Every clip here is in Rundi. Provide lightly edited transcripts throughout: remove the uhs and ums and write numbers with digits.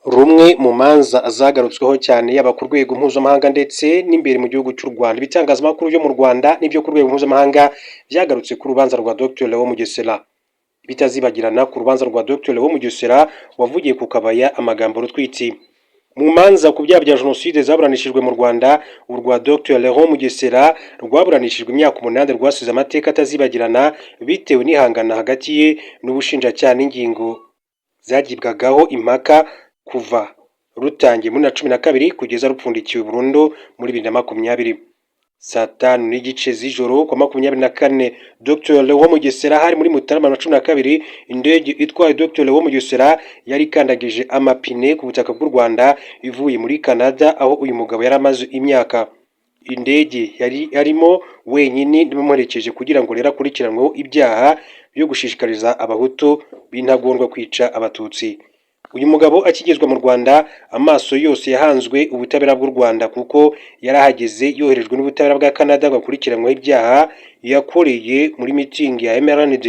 Rumwe mu manza zagarutsweho cyane, yaba ku rwego mpuzamahanga ndetse n'imbere mu gihugu cy'u Rwanda. Ibitangazamakuru byo mu Rwanda n'ibyo ku rwego mpuzamahanga byagarutse ku rubanza rwa Dr Léon Mugesera. Bitazibagirana ku rubanza rwa Dr Léon Mugesera wavugiye ku Kabaya amagambo rutwitsi. Mu manza ku byaha bya jenoside zaburanishijwe mu Rwanda, urwa Dr Léon Mugesera rwaburanishijwe imyaka 8 rwasize amateka atazibagirana bitewe n'ihangana hagati ye n'ubushinjacyaha n'ingingo zagibwagaho impaka kuva rutangiye muri 2012 kugeza rupfundikiwe burundu muri 2020. Saa 5:30 z'ijoro kwa 24 Dr Léon Mugesera, hari muri Mutarama 2012, indege itwaye Dr Léon Mugesera yari ikandagije amapine ku butaka bw'u Rwanda ivuye muri Canada, aho uyu mugabo yari amaze imyaka. Indege yari arimo wenyine n'abamuherekeje kugira ngo rero akurikiranweho ibyaha byo gushishikariza Abahutu b'intagondwa kwica Abatutsi. Uyu mugabo akigezwa mu Rwanda, amaso yose yahanzwe ubutabera bw'u Rwanda, kuko yari ahageze yoherejwe n'ubutabera bwa Canada ngo akurikiranyweho ibyaha yakoreye muri mitingi ya MRND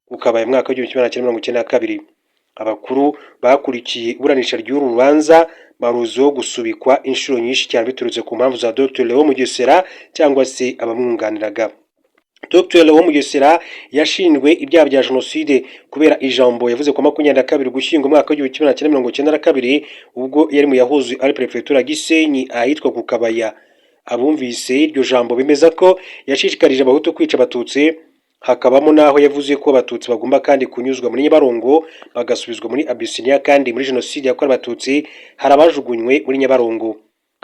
ku Kabaya mu mwaka w'1992. Abakuru bakurikiye iburanisha ry'uru rubanza baruziho gusubikwa inshuro nyinshi cyane biturutse ku mpamvu za Dr Léon Mugesera cyangwa se abamwunganiraga. Dr Léon Mugesera yashinjwe ibyaha bya jenoside kubera ijambo yavuze ku 22 Ugushyingo umwaka w'1992, ubwo yari mu yahoze ari perefegitura Gisenyi, ahitwa ku Kabaya. Abumvise iryo jambo bemeza ko yashishikarije Abahutu kwica Abatutsi, hakabamo n'aho yavuze ko Abatutsi bagomba kandi kunyuzwa muri Nyabarongo bagasubizwa muri Abisinia, kandi muri jenoside yakorewe Abatutsi hari abajugunywe muri Nyabarongo.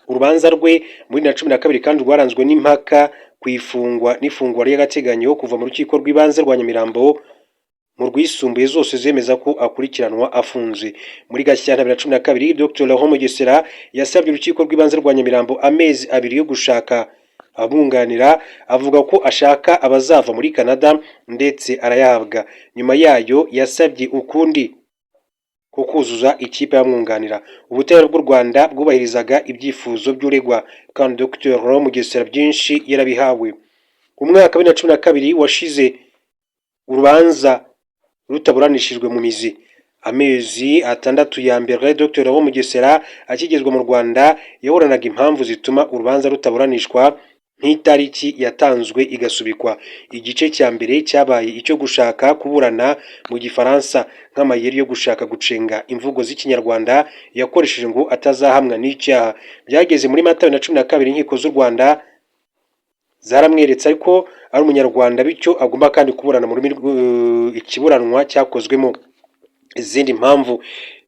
Urubanza rwe muri 2012 kandi rwaranzwe n'impaka ku ifungwa n'ifungwa ry'agateganyo kuva mu rukiko rw'ibanze rwa Nyamirambo mu rwisumbuye, zose zemeza ko akurikiranwa afunze. Muri Gashyantare 2012, Dr Léon Mugesera yasabye urukiko rw'ibanze rwa Nyamirambo amezi 2 yo gushaka abunganira, avuga ko ashaka abazava muri Canada, ndetse arayahabwa. Nyuma yayo yasabye ukundi ko kuzuza ikipe y'abamwunganira. Ubutabera bw'u Rwanda bwubahirizaga ibyifuzo by'uregwa, kandi Dr Léon Mugesera byinshi yarabihawe. Umwaka wa 2012 washize urubanza rutaburanishijwe mu mizi. Amezi 6 ya mbere Dr Léon Mugesera akigezwa mu Rwanda yahoranaga impamvu zituma urubanza rutaburanishwa nk'itariki yatanzwe igasubikwa. Igice cya mbere cyabaye icyo gushaka kuburana mu Gifaransa nk'amayeri yo gushaka gucenga imvugo z'Ikinyarwanda yakoresheje ngo atazahamwa n'icyaha. Byageze muri Mata 2012, inkiko z'u Rwanda zaramweretse ariko ari Umunyarwanda, bityo agomba kandi kuburana mu rurimi ikiburanwa cyakozwemo. Izindi mpamvu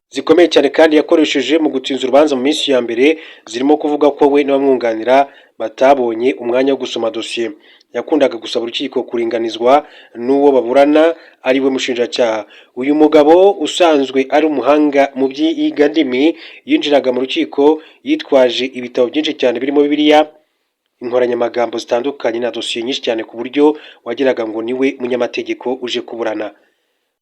zikomeye cyane kandi yakoresheje mu gutinza urubanza mu minsi ya mbere zirimo kuvuga ko we n'abamwunganira batabonye umwanya wo gusoma dosiye. Yakundaga gusaba urukiko kuringanizwa n'uwo baburana, ari we mushinjacyaha. Uyu mugabo usanzwe ari umuhanga mu by'iyigandimi yinjiraga mu rukiko yitwaje ibitabo byinshi cyane birimo Bibiliya, inkoranyamagambo zitandukanye na dosiye nyinshi cyane, ku buryo wagiraga ngo niwe munyamategeko uje kuburana.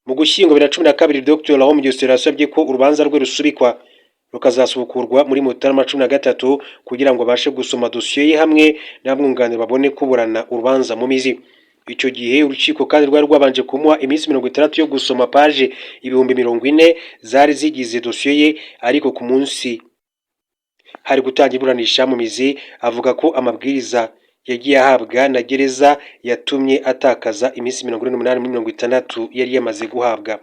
Mu Gushyingo 2012, Dr Léon Mugesera yasabye ko urubanza rwe rusubikwa rukazasubukurwa muri Mutarama 13 kugira ngo abashe gusoma dosiye ye hamwe n'abamwunganira, babone kuburana urubanza mu mizi. Icyo gihe urukiko kandi rwari rwabanje kumuha iminsi 60 yo gusoma paje 40,000 zari zigize dosiye ye, ariko ku munsi hari gutangira iburanisha mu mizi avuga ko amabwiriza yagiye ahabwa na gereza yatumye atakaza iminsi 48 muri 60 yari yamaze guhabwa.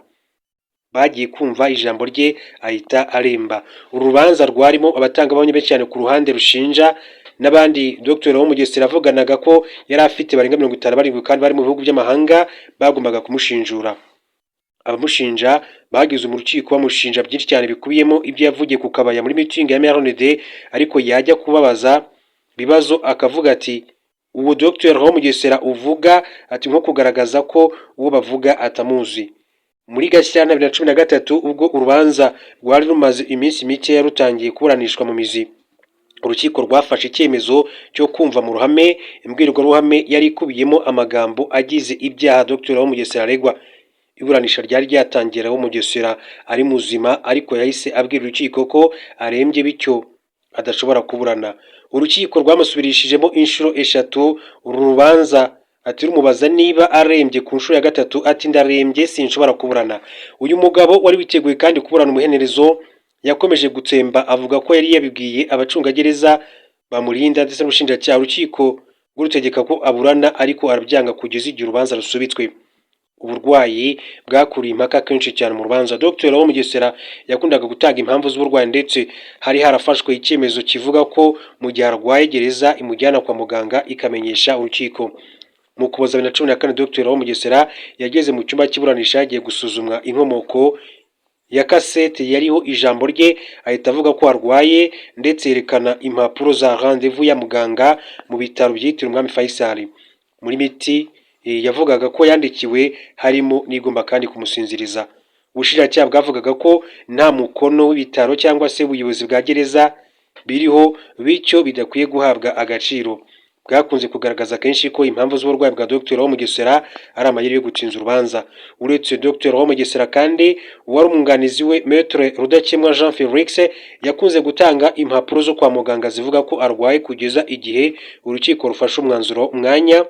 Bagiye kumva ijambo rye ahita aremba. Uru rubanza rwarimo abatangabuhamya benshi cyane ku ruhande rushinja n'abandi Dr Mugesera yavuganaga ko yari afite barenga 57 kandi bari mu bihugu by'amahanga bagombaga kumushinjura. Abamushinja bageze mu rukiko bamushinja byinshi cyane bikubiyemo ibyo yavugiye ku Kabaya muri mitingi ya MRND, ariko yajya kubabaza ibibazo akavuga ati: "Ubu Dr Mugesera uvuga", ati nko kugaragaza ko uwo bavuga atamuzi. Muri Gashyantare 2013, ubwo urubanza rwari rumaze iminsi mike rutangiye kuburanishwa mu mizi, urukiko rwafashe icyemezo cyo kumva mu ruhame imbwirwaruhame yari ikubiyemo amagambo agize ibyaha Dr Mugesera aregwa. Iburanisha ryari ryatangiye Léon Mugesera ari muzima, ariko yahise abwira urukiko ko arembye, bityo adashobora kuburana. Urukiko rwamusubirishijemo inshuro eshatu uru rubanza, ati rumubaza niba arembye. Ku nshuro ya gatatu ati: "Ndarembye, sinshobora kuburana." Uyu mugabo wari witeguye kandi kuburana umuhenerezo Yakomeje gutsemba avuga ko yari yabibwiye abacungagereza bamurinda ndetse n'ubushinjacyaha. Urukiko rw'urutegeka ko aburana, ariko arabyanga kugeza igihe urubanza rusubitswe. Uburwayi bwakuriye impaka kenshi cyane mu rubanza. Dr Léon Mugesera yakundaga gutanga impamvu z'uburwayi, ndetse hari harafashwe icyemezo kivuga ko mu gihe arwaye gereza imujyana kwa muganga ikamenyesha urukiko. Mu Ukuboza 2014, Dr Léon Mugesera yageze mu cyumba cy'iburanisha yagiye gusuzumwa inkomoko ya kasete yariho ijambo rye, ahita avuga ko arwaye, ndetse yerekana impapuro za rendez-vous ya muganga mu bitaro byitiriwe Umwami Faisal. Muri miti yavugaga ko yandikiwe harimo n'igomba kandi kumusinziriza. Ubushinjacyaha bwavugaga ko nta mukono w'ibitaro cyangwa se ubuyobozi bwa gereza biriho, bityo bidakwiye guhabwa agaciro. Bwakunze kugaragaza kenshi ko impamvu z'uburwayi bwa Dr Léon Mugesera ari amayeri yo gutsinza urubanza. Uretse Dr Léon Mugesera kandi, uwari umwunganizi we, Maître Rudakemwa Jean Felix, yakunze gutanga impapuro zo kwa muganga zivuga ko arwaye kugeza igihe urukiko rufashe umwanzuro, umwanya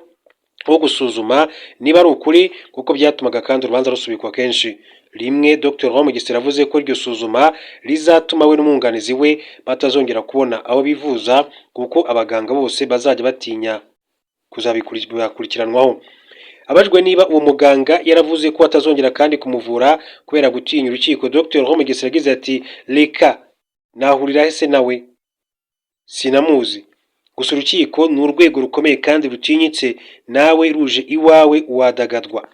wo gusuzuma niba ari ukuri, kuko byatumaga kandi urubanza rusubikwa kenshi. Rimwe Dr Léon Mugesera yavuze ko iryo suzuma rizatuma we n'umwunganizi we batazongera kubona aho bivuza, kuko abaganga bose bazajya batinya kuzabikurikiranwaho. Abajwe niba uwo muganga yaravuze ko atazongera kandi kumuvura kubera gutinya urukiko, Dr Léon Mugesera yagize ati: "Reka, nahurira he nawe? Sinamuzi. Gusa urukiko ni urwego rukomeye kandi rutinyitse, nawe ruje iwawe wadagadwa."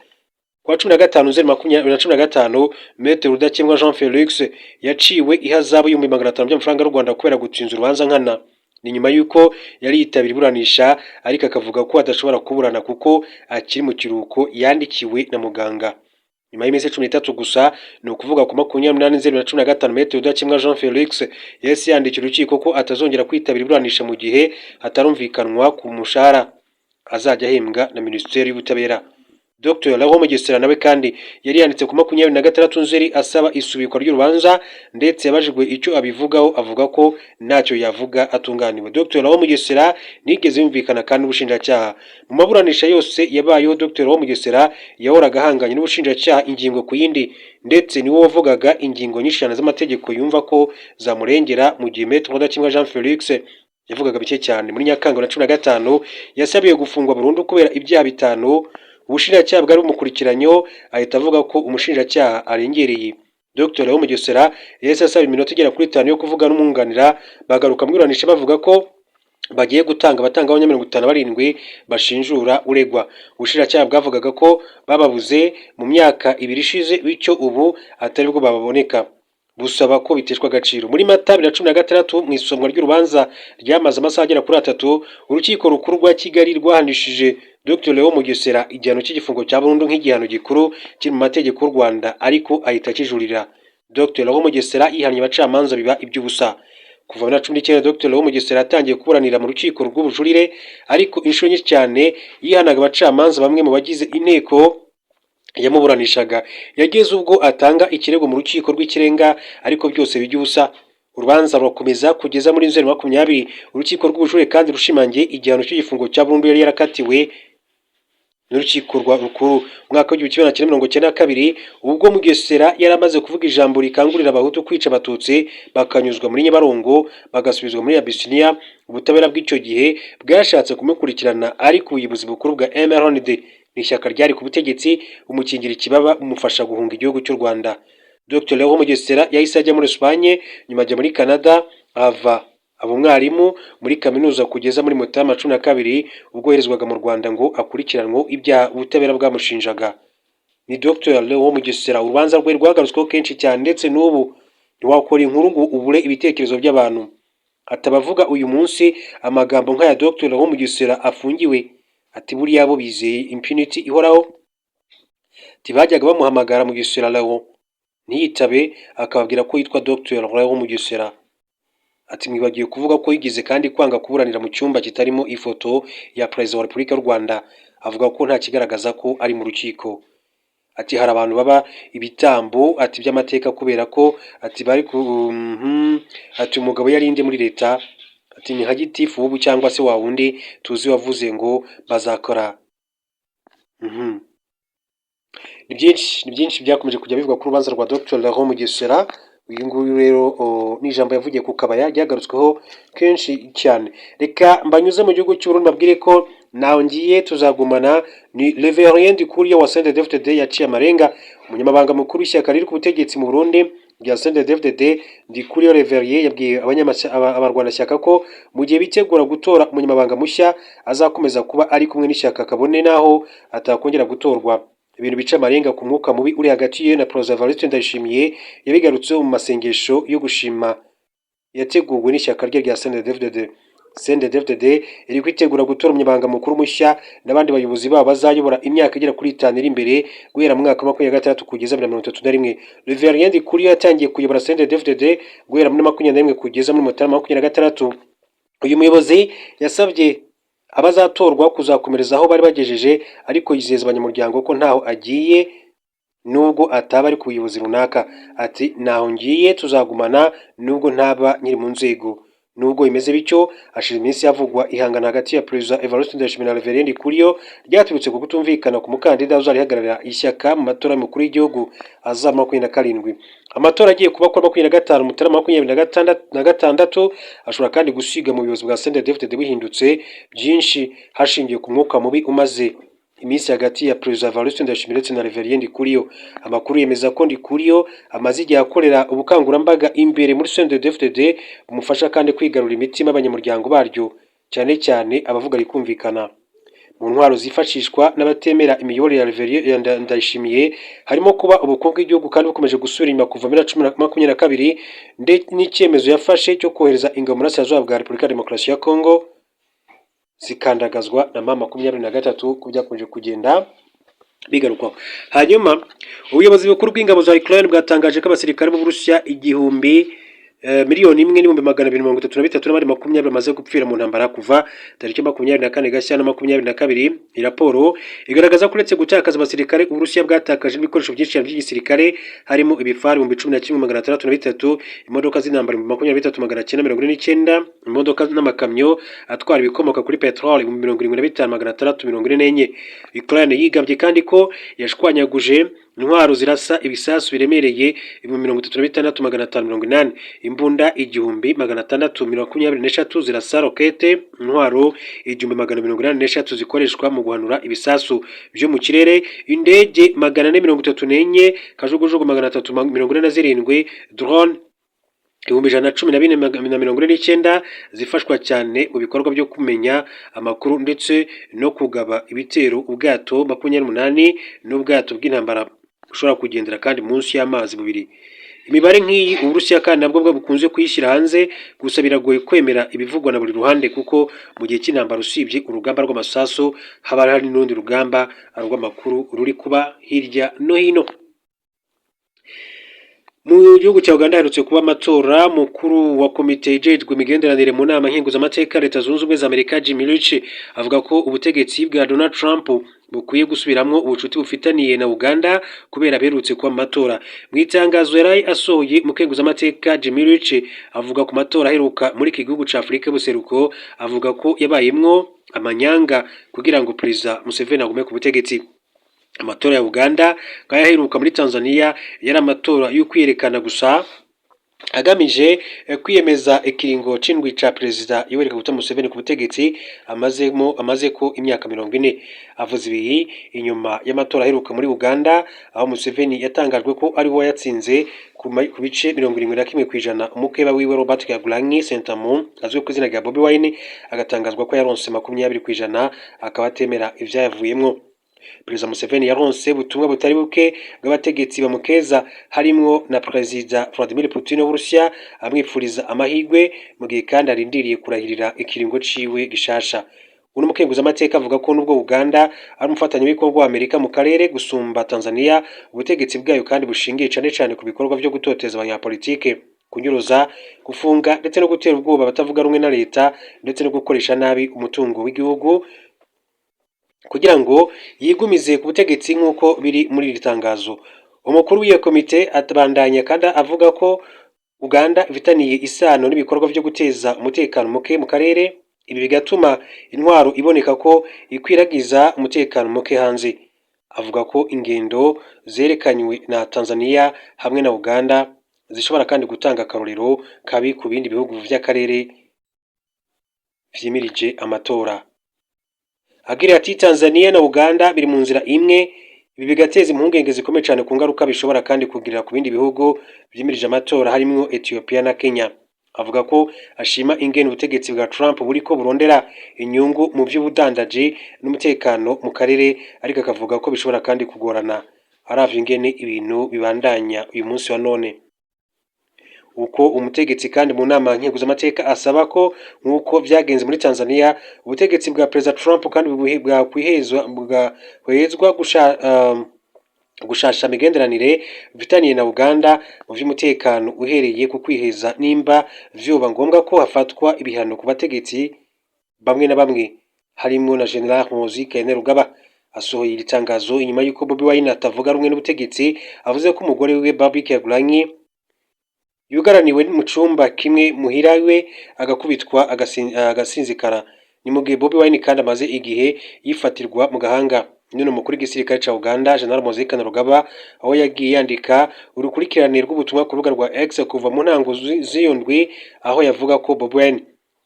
Kuwa 15 Nzeri 2015, Maître Rudakemwa Jean Felix yaciwe ihazabu y'500,000 by'amafaranga y'u Rwanda kubera gutsinza urubanza nkana. Ni nyuma y'uko yari yitabiriye iburanisha, ariko akavuga ko adashobora kuburana kuko akiri mu kiruhuko yandikiwe na muganga. Nyuma y'iminsi 13 gusa, ni ukuvuga ku 28 Nzeri 2015, Maître Rudakemwa Jean Felix yahise yandikira urukiko ko atazongera kwitabira iburanisha mu gihe hatarumvikanwa ku mushahara azajya ahembwa na Minisiteri y'Ubutabera. Dr Léon Mugesera nawe kandi yari yanditse ku 26 Nzeri asaba isubikwa ry'urubanza, ndetse yabajijwe icyo abivugaho avuga ko ntacyo yavuga atunganiwe. Dr Léon Mugesera ntiyigeze yumvikana kandi n'ubushinjacyaha. Mu maburanisha yose yabayeho, Dr Léon Mugesera yahoraga ahanganye n'ubushinjacyaha ingingo ku yindi, ndetse niwe wavugaga ingingo nyinshi cyane z'amategeko yumva ko zamurengera, mu gihe Maître Rudakemwa Jean Felix yavugaga bike cyane. Muri Nyakanga 2015 yasabiwe gufungwa burundu kubera ibyaha bitanu ubushinjacyaha bwari bumukurikiranyeho, ahita avuga ko umushinjacyaha arengereye. Dr Léon Mugesera yahise asaba iminota igera kuri 5 yo kuvuga n'umwunganira, bagaruka mu iburanisha bavuga ko bagiye gutanga abatangabuhamya 57 bashinjura uregwa. Ubushinjacyaha bwavugaga ko bababuze mu myaka 2 ishize, bityo ubu atari bwo baboneka, busaba ko biteshwa agaciro. Muri Mata 2016, mu isomwa ry'urubanza ryamaze amasaha agera kuri 3, Urukiko Rukuru rwa Kigali rwahanishije Dr Léon Mugesera igihano cy'igifungo cya burundu nk'igihano gikuru kiri mu mategeko y'u Rwanda, ariko ahita akijurira. Dr Léon Mugesera yihannye abacamanza biba iby'ubusa. Kuva 2019, Dr Léon Mugesera yatangiye kuburanira mu rukiko rw'ubujurire, ariko inshuro nyinshi cyane yihanaga abacamanza bamwe mu bagize inteko yamuburanishaga. Yageze ubwo atanga ikirego mu Rukiko rw'Ikirenga, ariko byose bijya ubusa. Urubanza rurakomeza kugeza muri Nzeri 20. Urukiko rw'Ubujurire kandi rushimangiye igihano cy'igifungo cya burundu yari yarakatiwe n'urukiko rwa rukuru. Mu mwaka w'1992, ubwo Mugesera yari amaze kuvuga ijambo rikangurira Abahutu kwica Abatutsi bakanyuzwa muri Nyabarongo bagasubizwa muri Abisiniya, ubutabera bw'icyo gihe bwashatse kumukurikirana, ariko ubuyobozi bukuru bwa MRND, ni ishyaka ryari ku butegetsi, bumukingira ikibaba, bumufasha guhunga igihugu cy'u Rwanda. Dr Léon Mugesera yahise ajya muri Espagne, nyuma ajya muri Canada, ava aba umwarimu muri kaminuza kugeza muri Mutarama 12, ubwo yoherezwaga mu Rwanda ngo akurikiranwe ibyaha ubutabera bwamushinjaga. Ni Dr Léon Mugesera. Urubanza rwe rwagarutsweho kenshi cyane, ndetse n'ubu ntiwakora inkuru ngo ubure ibitekerezo by'abantu. Atabavuga uyu munsi amagambo nk'aya Dr Léon Mugesera afungiwe, ati buriya bo bizeye impunity ihoraho. Ati bajyaga bamuhamagara Mugesera Léon ntiyitabe, akababwira ko yitwa Dr Léon Mugesera. Ati mwibagiwe kuvuga ko yigeze kandi kwanga kuburanira mu cyumba kitarimo ifoto ya Perezida wa Repubulika y'u Rwanda, avuga ko nta kigaragaza ko ari mu rukiko. Ati hari abantu baba ibitambo, ati by'amateka, kubera ko ati bari ku ati umugabo yari inde muri leta? Ati ni nka gitifu w'ubu cyangwa se wa wundi tuzi wavuze ngo bazakora. Ni byinshi, ni byinshi byakomeje kujya bivugwa ku rubanza rwa Dr Léon Mugesera. Uyu nguyu rero ni ijambo yavugiye ku Kabaya ryagarutsweho kenshi cyane. Reka mbanyuze mu gihugu cy'u Burundi, mbabwire ko nawe ngiye tuzagumana. Ni Reverien Ndikuriyo wa CNDD-FDD yaciye amarenga. Umunyamabanga mukuru w'ishyaka riri ku butegetsi mu Burundi rya CNDD-FDD, Ndikuriyo Reverien, yabwiye abarwanashyaka ko mu gihe bitegura gutora umunyamabanga mushya azakomeza kuba ari kumwe n'ishyaka kabone naho atakongera gutorwa. Ibintu bica amarenga ku mwuka mubi uri hagati ye na Perezida Evariste Ndayishimiye yabigarutseho mu masengesho yo gushima yateguwe n'ishyaka rye rya CNDD-FDD. CNDD-FDD iri kwitegura gutora umunyamabanga mukuru mushya n'abandi bayobozi babo bazayobora imyaka igera kuri 5 iri imbere, guhera mu mwaka wa 2026 kugeza 2031. Reverien Ndikuriyo yatangiye kuyobora CNDD-FDD guhera muri 21 kugeza muri Mutarama 2026. Uyu muyobozi yasabye abazatorwa kuzakomereza aho bari bagejeje, ariko yizeza abanyamuryango ko ntaho agiye nubwo ataba ari ku buyobozi runaka. Ati: "Ntaho ngiye, tuzagumana nubwo ntaba nkiri mu nzego." Nubwo bimeze bityo, hashize iminsi havugwa ihangana hagati ya Perezida Evariste Ndayishimiye na Reverien Ndikuriyo ryaturutse ku kutumvikana ku mukandida uzarihagararira ishyaka mu matora y'umukuru w'igihugu azaba 27. Amatora agiye kuba kuri 25 Mutarama 2026 ashobora kandi gusiga mu buyobozi bwa CNDD-FDD buhindutse byinshi, hashingiwe ku mwuka mubi umaze iminsi hagati ya Perezida Evariste Ndayishimiye ndetse na Reverien Ndikuriyo. Amakuru yemeza ko Ndikuriyo amaze igihe akorera ubukangurambaga imbere muri CNDD-FDD bumufasha kandi kwigarurira imitima y'abanyamuryango baryo, cyane cyane abavuga rikumvikana. Mu ntwaro zifashishwa n'abatemera imiyoborere ya Reverien Ndayishimiye harimo kuba ubukungu bw'igihugu kandi bukomeje gusubira inyuma kuva muri 2022, n'icyemezo yafashe cyo kohereza ingabo mu burasirazuba bwa Repubulika ya Demokarasi ya Kongo zikandagazwa na M23, ko byakomeje kugenda bigarukwaho. Hanyuma ubuyobozi bukuru bw'ingabo za Ukraine bwatangaje ko abasirikare b'Uburusiya igihumbi 1,233,000 n'abandi 20 bamaze gupfira mu ntambara kuva tariki 24 Gashyantare 2022. Iyi raporo igaragaza ko uretse gutakaza abasirikare, Uburusiya bwatakaje ibikoresho byinshi cyane by'igisirikare, harimo ibifaru 11,603, imodoka z'intambara 23,949, imodoka n'amakamyo atwara ibikomoka kuri peteroli 75,644. Ukraine yigambye kandi ko yashwanyaguje intwaro zirasa ibisasu biremereye 36,580, imbunda 1,623 zirasa rokete, intwaro 1,183 zikoreshwa mu guhanura ibisasu byo mu kirere, indege 434, kajugujugu 347, drone 114,049 zifashwa cyane mu bikorwa byo kumenya amakuru ndetse no kugaba ibitero, ubwato 28 n'ubwato bw'intambara bushobora kugendera kandi munsi y'amazi bubiri. Imibare nk'iyi Uburusiya kandi nabwo bwo bukunze kuyishyira hanze, gusa biragoye kwemera ibivugwa na buri ruhande, kuko mu gihe cy'intambara usibye urugamba rw'amasasu haba hari n'urundi rugamba rw'amakuru ruri kuba hirya no hino. Mu gihugu cya Uganda haherutse kuba amatora. Mukuru wa komite ijejwe imigenderanire mu nama nkenguzamateka Leta Zunze Ubumwe za Amerika, Jim Risch, avuga ko ubutegetsi bwa Donald Trump bukwiye gusubiramwo ubucuti bufitaniye na Uganda kubera aberutse kuba mu matora. Mu itangazo yari asohoye, umukenguzamateka Jim Risch avuga ku matora aheruka muri iki gihugu ca Afurika y'ubuseruko, avuga ko yabayemwo amanyanga kugira ngo Perezida Museveni agume ku butegetsi. Amatora ya Uganda nk'ayaheruka muri Tanzania yari amatora yo kwiyerekana gusa, agamije kwiyemeza ikiringo c'indwi ca Perezida Yoweri Kaguta Museveni ku butegetsi amazemo amaze ko imyaka 40. Avuze ibi inyuma y'amatora aheruka muri Uganda, aho Museveni yatangajwe ko ari we wayatsinze ku bice 71%, umukeba wiwe Robert Kyagulanyi Ssentamu azwi ku izina rya Bobi Wine agatangazwa ko yaronse 20%, akaba atemera ivyayavuyemwo. Perezida Museveni yaronse ubutumwa butari buke bw'abategetsi bamukeza, harimwo na Perezida Vladimir Putin w'Uburusiya amwifuriza amahirwe mu gihe kandi arindiriye kurahirira ikiringo ciwe gishasha. Uno mukenguzamateka avuga ko nubwo Uganda ari umufatanyabikorwa wa Amerika mu karere gusumba Tanzania, ubutegetsi bwayo kandi bushingiye cane cane ku bikorwa vyo gutoteza abanyapolitike, kunyuruza, gufunga ndetse no gutera ubwoba abatavuga rumwe na leta, ndetse no gukoresha nabi umutungo w'igihugu kugira ngo yigumize ku butegetsi, nk'uko biri muri iri tangazo. Umukuru w'iyo komite abandanya kandi avuga ko Uganda ifitaniye isano n'ibikorwa vyo guteza umutekano muke mu karere, ibi bigatuma intwaro iboneka ko ikwiragiza umutekano muke hanze. Avuga ko ingendo zerekanywe na Tanzania hamwe na Uganda zishobora kandi gutanga akarorero kabi ku bindi bihugu vy'akarere vyimirije amatora. Agira ati: "Tanzania na Uganda biri mu nzira imwe, ibi bigateza impungenge zikomeye cane ku ngaruka bishobora kandi kugirira ku bindi bihugu vyimirije amatora, harimwo Ethiopia na Kenya." Avuga ko ashima ingene ubutegetsi bwa Trump buriko burondera inyungu mu vy'ubudandaji n'umutekano mu karere, ariko akavuga ko bishobora kandi kugorana aravye ingene ibintu bibandanya uyu munsi wa none. Uko umutegetsi kandi mu nama nkenguzamateka asaba ko, nk'uko vyagenze muri Tanzania, ubutegetsi bwa Perezida Trump kandi bwakwihezwa bwahwezwa gushasha imigenderanire bifitaniye na Uganda mu vy'umutekano, uhereye ku kwiheza nimba vyoba ngombwa ko hafatwa ibihano ku bategetsi bamwe na bamwe, harimwo na General Muhoozi Kainerugaba. Asohoye iri tangazo inyuma y'uko Bobi Wine atavuga rumwe n'ubutegetsi avuze ko umugore wiwe Barbie Kyagulanyi yugaraniwe mu cumba kimwe muhira we, agakubitwa agasinzikara. Ni mu gihe Bobi Wine kandi amaze igihe yifatirwa mu gahanga none umukuru w'igisirikare ca Uganda, General Muhoozi Kainerugaba, aho yagiye yandika urukurikirane rw'ubutumwa ku rubuga rwa X kuva mu ntango z'iyo ndwi, aho yavuga ko Bobi Wine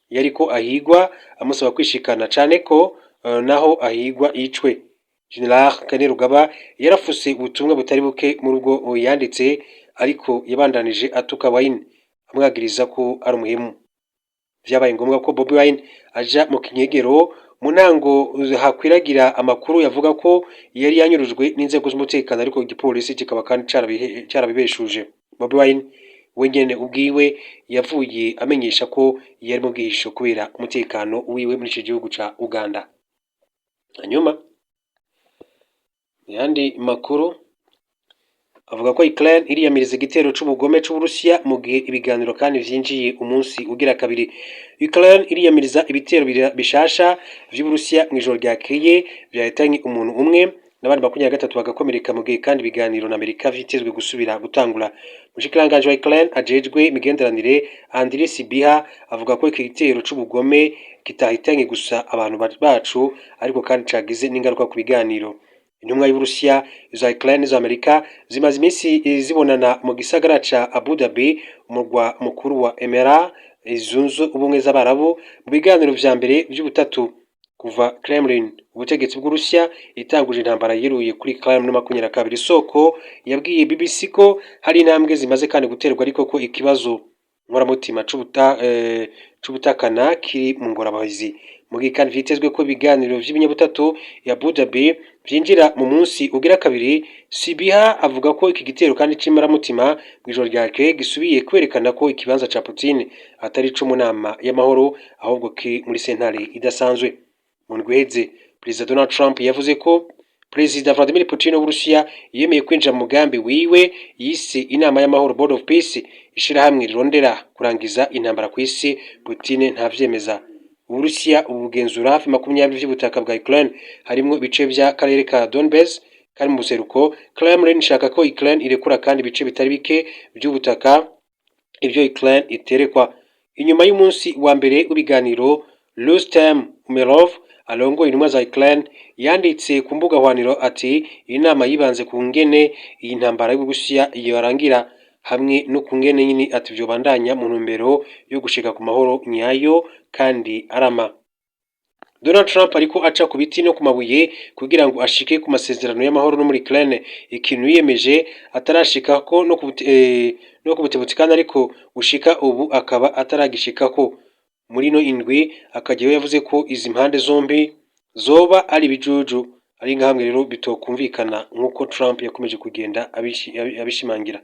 yariko ahigwa, amusaba kwishikana cane ko naho ahigwa yicwe. General Kainerugaba yarafuse ubutumwa butari buke muri ubwo yanditse, ariko yabandanije atuka Wine, amwagiriza ko ari umuhemu. Vyabaye ngombwa ko Bobi Wine aja mu kinyegero. Mu ntango hakwiragira amakuru yavuga ko yari yanyurujwe n'inzego z'umutekano, ariko igipolisi kikaba kandi carabibeshuje. Bobi Wine we nyene ubwiwe yavuye amenyesha ko yari mu bwihisho kubera umutekano wiwe muri ico gihugu ca Uganda. Hanyuma yandi makuru avuga ko Ukraine iriyamiriza igitero c'ubugome c'Uburusiya mu gihe ibiganiro kandi vyinjiye umunsi ugira kabiri. Ukraine iriyamiriza ibitero bishasha vy'Uburusiya mw'ijoro ryakeye vyahitanye umuntu umwe n'abandi 23 bagakomereka, mu gihe kandi ibiganiro na Amerika vyitezwe gusubira gutangura. Umushikiranganji wa Ukraine ajejwe imigenderanire, Andriy Sybiha, avuga ko iki gitero c'ubugome kitahitanye gusa abantu bacu, ariko kandi cagize n'ingaruka ku biganiro. Intumwa y'Uburusiya, iza Ukraine n'iza Amerika zimaze iminsi zibonana mu gisagara ca Abu Dhabi, umurwa mukuru wa Emirats Zunze Ubumwe z'Abarabu, mu biganiro vya mbere vy'ubutatu kuva Kremlin, ubutegetsi bw'Uburusiya, itanguje intambara yeruye kuri Ukraine muri 22. Isoko yabwiye BBC ko hari intambwe zimaze kandi guterwa, ariko ko ikibazo nkoramutima c'ubutakana kiri mu ngorabahizi. Mu gihe kandi vyitezwe ko ibiganiro vy'ibinyabutatu ya Abu Dhabi vyinjira mu munsi ugira kabiri, Sybiha avuga ko iki gitero kandi c'imaramutima mw'ijoro ryakeye gisubiye kwerekana ko ikibanza ca Putin atari ico mu nama y'amahoro, ahubwo kiri muri sentare idasanzwe. Mu ndwi iheze, Perezida Donald Trump yavuze ko Perezida Vladimir Putin w'Uburusiya yemeye kwinjira mu mugambi wiwe yise inama y'amahoro, Board of Peace, ishirahamwe rirondera kurangiza intambara kw'isi. Putin ntavyemeza. Uburusiya ubu bugenzura hafi 20 vy'ubutaka bwa Ukraine, harimwo ibice vy'akarere ka Donbass kari mu buseruko. Kremlin ishaka ko Ukraine irekura kandi ibice bitari bike vy'ubutaka, ivyo Ukraine iterekwa. Inyuma y'umunsi wa mbere w'ibiganiro, Rustem Umerov arongoye intumwa za Ukraine yanditse ku mbuga hwaniro ati: "Iyi nama yibanze ku ngene iyi ntambara y'Uburusiya yorangira, hamwe no ku ngene nyine ati vyobandanya mu ntumbero yo gushika ku mahoro nyayo kandi arama." Donald Trump ariko aca ku biti no ku mabuye kugira ngo ashike ku masezerano y'amahoro no muri Ukraine, ikintu yiyemeje atarashikako no ku butebutsi kandi, ariko gushika ubu akaba ataragishikako. Muri ino indwi akagiyeho yavuze ko izi mpande zombi zoba ari ibijuju, ari nka hamwe rero bitokumvikana, nk'uko Trump yakomeje kugenda abishimangira.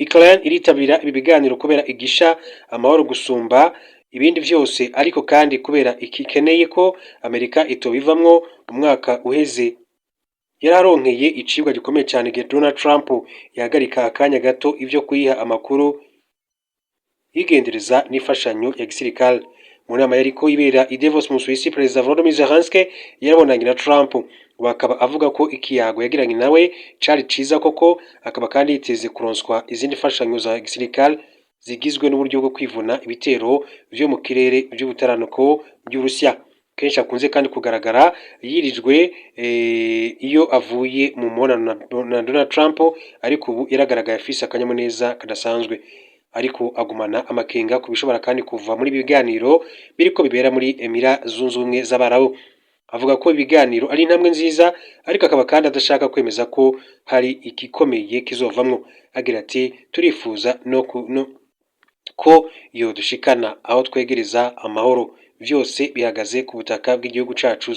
Ukraine iritabira ibi biganiro kubera igisha amahoro gusumba ibindi vyose, ariko kandi kubera ikikeneye ko Amerika itobivamwo. Mu mwaka uheze yararonkeye icibwa gikomeye cyane igihe Donald Trump yahagarika akanya gato ivyo kuyiha amakuru yigendereza n'imfashanyo ya gisirikare. Mu nama yariko ibera i Davos mu Suisse, Perezida Volodymyr Zelensky yarabonanye na Trump, ubu akaba avuga ko ikiyago yagiranye nawe cari ciza koko, akaba kandi yiteze kuronswa izindi mfashanyo za gisirikare zigizwe n'uburyo bwo kwivuna ibitero vyo mu kirere vy'ubutaranuko vy'Uburusiya. Kenshi akunze kandi kugaragara yirijwe iyo avuye mu mubonano na Donald Trump, ariko ubu yaragaragaye afise akanyamuneza kadasanzwe, ariko agumana amakenga ku bishobora kandi kuva muri ibi biganiro biriko bibera muri Emira Zunze Ubumwe z'Abarabu. Avuga ko ibiganiro ari intambwe nziza, ariko akaba kandi adashaka kwemeza ko hari igikomeye kizovamwo. Agira ati: "Turifuza no ko yodushikana aho twegereza amahoro. Vyose bihagaze ku butaka bw'igihugu cacu."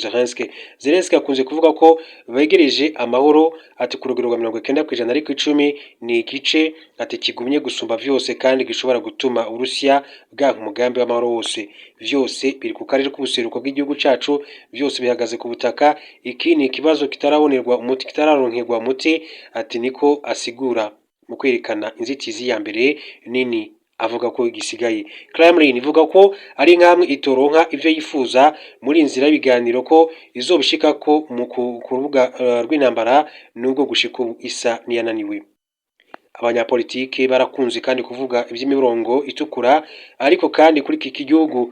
Zelensky akunze kuvuga ko begereje amahoro, ati ku rugero rwa 90%, ariko 10 ni igice ati kigumye gusumba vyose kandi gishobora gutuma Uburusiya bwanka umugambi w'amahoro wose. Vyose biri ku karere k'ubuseruko bw'igihugu cacu, vyose bihagaze ku butaka. Iki ni ikibazo kitarabonerwa umuti, kitararonkerwa umuti, ati niko asigura mu kwerekana inzitizi ya mbere nini avuga ko gisigaye. Kremlin ivuga ko ari nkamwe itoronka ivyo yifuza muri inzira y'ibiganiro, ko izobishikako mu ku rubuga rw'intambara, nubwo gushika ubu isa niyananiwe. Abanyapolitike barakunze kandi kuvuga ivy'imirongo itukura, ariko kandi kuri iki gihugu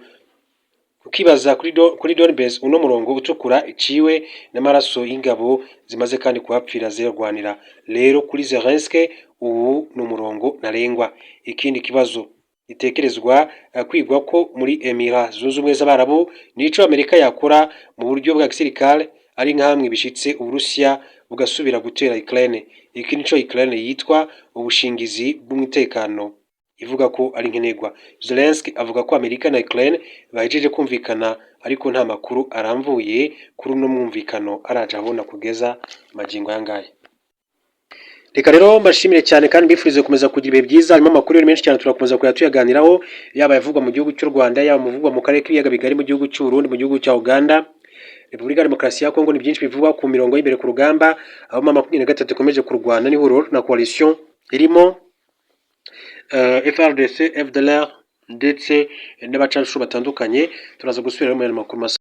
ukibaza kuri Donbass, uno murongo utukura iciwe n'amaraso y'ingabo zimaze kandi kuhapfira zirwanira. Rero kuri Zelensky ubu ni umurongo ntarengwa. Ikindi kibazo gitekerezwa kwigwa ko muri Emira Zunze Ubumwe z'Abarabu nico Amerika yakora mu buryo bwa gisirikare ari nkamwe bishitse Uburusiya bugasubira gutera Ukraine. Iki nico Ukraine yitwa ubushingizi bw'umutekano, ivuga ko ari nkenerwa. Zelensky avuga ko Amerika na Ukraine bahejeje kumvikana, ariko nta makuru aramvuye kuri uno mwumvikano araja abona kugeza magingo aya. Reka rero mbashimire cyane kandi mbifurize gukomeza kugira ibihe byiza. Harimo amakuru menshi cyane, turakomeza kujya tuyaganiraho, yaba ayavugwa mu gihugu cy'u Rwanda, yaba muvugwa mu karere k'ibiyaga bigari, mu gihugu cy'u Burundi, mu gihugu cya Uganda, Repubulika ya Demokarasi ya Kongo. Ni byinshi bivugwa ku mirongo y'imbere ku rugamba, aho M23 ikomeje kurwana n'ihuriro na coalition irimo FARDC, FDLR ndetse n'abacanshuro batandukanye. Turaza gusubira muri aya makuru masa.